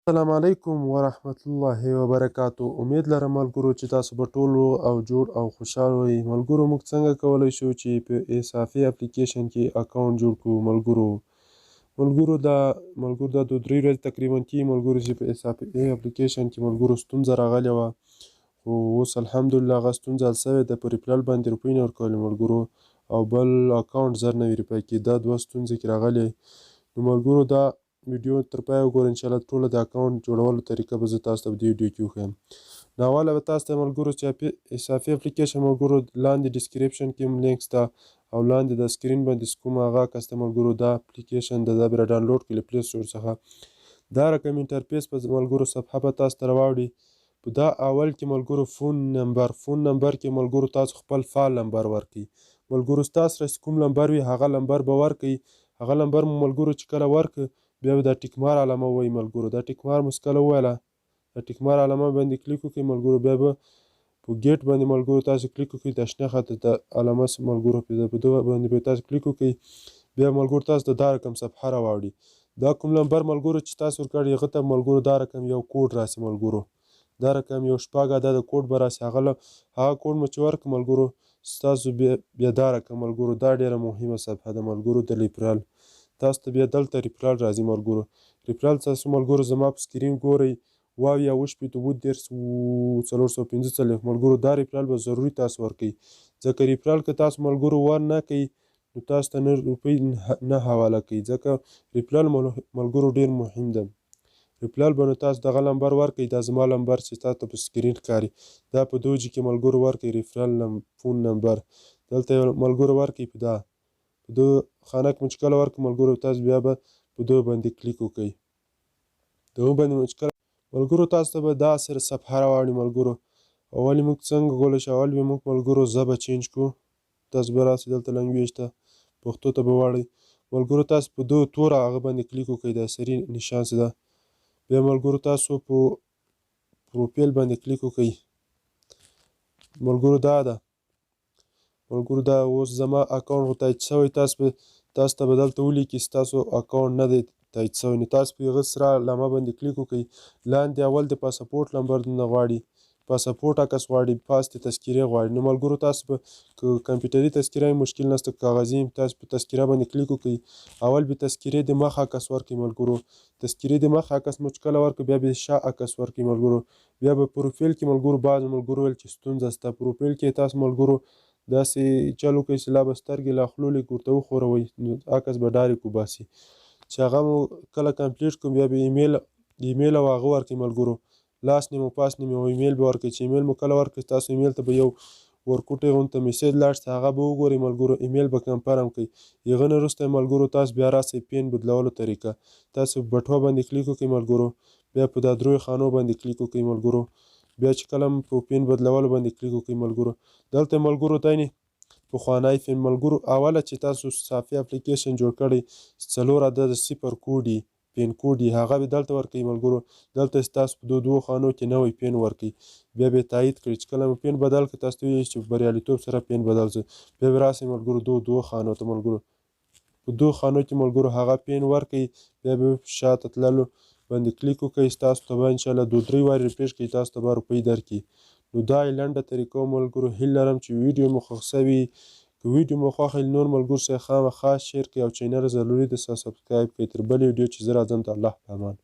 السلام علیکم ورحمت الله وبرکاتو. امید لرم ملګرو چې تاسو به ټول روغ او جوړ او خوشحال وئ. ملګرو، موږ څنګه کولی شو چې په ایسافي اپلیکیشن کې اکاونټ جوړ کړو؟ ملګرو دا 2-3 ورځې تقریبا کېږي ملګرو چې په ایسافي اپلیکیشن کې ملګرو ستونزه راغلې وه، خو اوس الحمدلله هغه ستونزه حل شوې ده. په ریفرل باندې روپۍ نه ورکولې ملګرو، او بل اکاونټ زر نه ویریفای کېده، دوه ستونزې کې راغلې. نو ملګرو، دا ویډیو تر پایه وګورئ، انشاءالله ټوله د اکاونټ جوړولو طریقه به زه تاسو ته په دې ویډیو کې وښیم. نو اوله به تاسو ته ملګرو چې اضافي اپلیکیشن ملګرو، لاندې description کې هم لینک شته او لاندې د screen باندې کوم هغه عکس ته ملګرو، دا اپلیکیشن د دا به ډاونلوډ کړئ له Play Store څخه. دا رقم interface په ملګرو صفحه به تاسو ته راوړي. په دا اول کې ملګرو phone number کې ملګرو تاسو خپل فعال نمبر ورکړئ. ملګرو، ستاسو سره کوم نمبر وي، هغه نمبر به ورکړئ. هغه نمبر مو ملګرو چې کله ورکړ، بیا به دا ټیکمار علامه وایي. ملګرو، دا ټیکمار مو کله وویله، دا ټیکمار علامه باندې کلیک وکړئ. ملګرو، بیا به په get باندې ملګرو تاسو کلیک وکړئ. دا شنه خط د علامه ملګرو په دغه باندې به تاسو کلیک وکړئ. بیا ملګرو تاسو ته دا رقم صفحه راوړي. دا کوم نمبر ملګرو چې تاسو ورکړی، هغه ته ملګرو دا رقم یو کوډ راسي. ملګرو، دا رقم یو شپږ عدد کوډ به راسي. هغه کوډ مو چې ورکړ ملګرو، ستاسو بیا دا رقم ملګرو، دا ډیره مهمه صفحه ده ملګرو، د referral. تاسو ته بیا دلته referral راځي. ملګرو، referral تاسو ملګرو زما په screen ګورئ، 72 68 37 445. ملګرو، دا referral به ضروري تاسو ورکړئ، ځکه referral که تاسو ملګرو ور نه کوي، نو تاسو ته نه روپۍ نه حواله کوي، ځکه referral ملګرو ډیر مهم ده. referral به نو تاسو دغه نمبر ورکړئ، دا زما نمبر چې تاسو ته په screen ښکاري، دا په دوه کې ملګرو ورکړئ. referral phone number دلته ملګرو ورکړئ. په دا په دو خانه کې مو چې کله ورکړ ملګرو، تاسو بیا به په دو باندې کلیک وکړئ. دغه باندې مو چې کله ملګرو، تاسو ته به دا سره صفحه راوړي. ملګرو، اول موږ څنګه کولی شو؟ اول به موږ ملګرو ژبه change کړو. تاسو به راسئ دلته language ته، پښتو ته به واړئ. ملګرو، تاسو په دو توره هغه باندې کلیک وکړئ، دا سري نشان څه ده. بیا ملګرو تاسو په پروفایل باندې کلیک وکړئ. ملګرو، دا ده ملګرو، دا اوس زما اکاونټ خو تایید شوی. تاسو ته به دلته ولیکي ستاسو اکاونټ نه دی تایید شوی. نو تاسو په هغه سره علامه باندې کلیک وکړئ. لاندې اول د پاسپورټ نمبر نه غواړي، پاسپورټ عکس غواړي، پاس د تذکرې غواړي. نو ملګرو، تاسو به که کمپیوټري تذکره یې مشکل نشته، کاغذي، تاسو په تذکره باندې کلیک وکړئ. اول به تذکرې د مخ عکس ورکړئ. ملګرو، تذکرې د مخ عکس مو چې کله ورکړ، بیا به شا عکس ورکړئ. ملګرو، بیا به پروفایل کې ملګرو، بعضو ملګرو ویل چې ستونزه شته پروفایل کې، تاسو ملګرو داسې چل وکړئ چې لا به سترګې لا خولو لږ ورته وښوروئ، نو عکس به direct وباسي. چې هغه مو کله complete کړو، بیا به ایمیل او هغه ورکړئ. ملګرو، last name او first name او ایمیل به ورکړئ. چې ایمیل مو کله ورکړئ، تاسو ایمیل ته به یو ورکوټی غونته message لاړ شي، هغه به وګورئ. ملګرو، ایمیل به confirm کړئ. هغه نه وروسته ملګرو تاسو بیا راسئ PIN بدلولو طریقه. تاسو بټوه باندې کلیک وکړئ. ملګرو، بیا په دا دریو خانو باندې کلیک وکړئ. ملګرو، بیا چې کله په PIN بدلولو باندې کلیک وکړئ، ملګرو، دلته ملګرو دانی پخوانی PIN. ملګرو، اوله چې تاسو صافي اپلیکیشن جوړ کړی، څلور عدد صفر کوډ، PIN code یې هغه به دلته ورکوي. ملګرو، دلته تاسو په دوه دوو خانو کې نوی PIN ورکوي، بیا به تایید کړئ. چې کله مو PIN بدل کړ، تاسو ته ویل چې بریالیتوب سره PIN بدل شو. بیا به راسئ ملګرو دوه دوو خانو ته. ملګرو، په دوو خانو کې ملګرو هغه PIN ورکوي، بیا به شاته تللو باندې کلیک وکړئ. تاسو ته به انشاءالله 2-3 وارې refresh کړئ، تاسو ته به روپۍ درکړي. نو دا یې لنډه طریقه ملګرو. هیله لرم چې ویډیو مو خوښ سوي. که ویډیو مو خوښه وي، نور ملګرو سره خامخا share کړئ او channel ضروري د subscribe کړئ. تر بلې ویډیو چې زه راځم، د الله په امان.